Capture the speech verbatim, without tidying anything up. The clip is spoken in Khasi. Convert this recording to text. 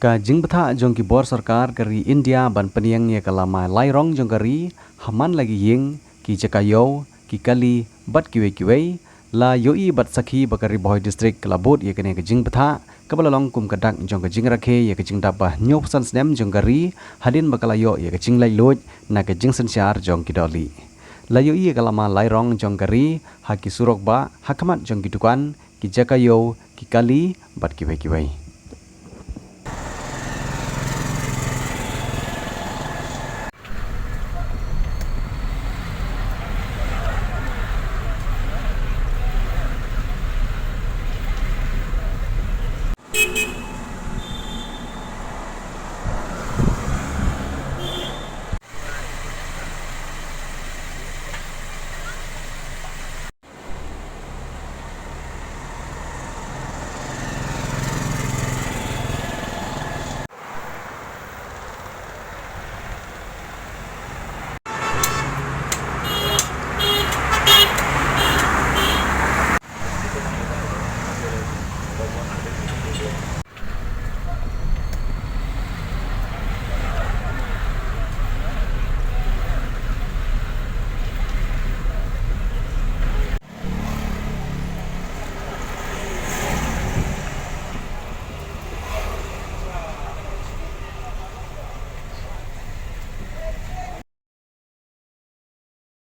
Ka jingbthah jong ki bor sorkar ka ri India ban pynieng ia ka lama lairong jong ka ri ha man la ki iing, ki jaka iew, ki kali bad kiwei kiwei la iohi bad sakhi ba ka Ri Bhoi District ka la bud ia kane ka jingbthah kaba la long kum ka dak jong ka jingrakhe ia ka jingdap ba hynniewphew san snem jong ka ri hadien ba ka la ioh ia ka jinglaitluid na ka jingsynshar jong ki dohlieh. La iohi ia ka lama lairong jong ka ri ha ki surok bah hakhmat jong ki dukan, ki jaka iew, ki kali bad kiwei kiwei.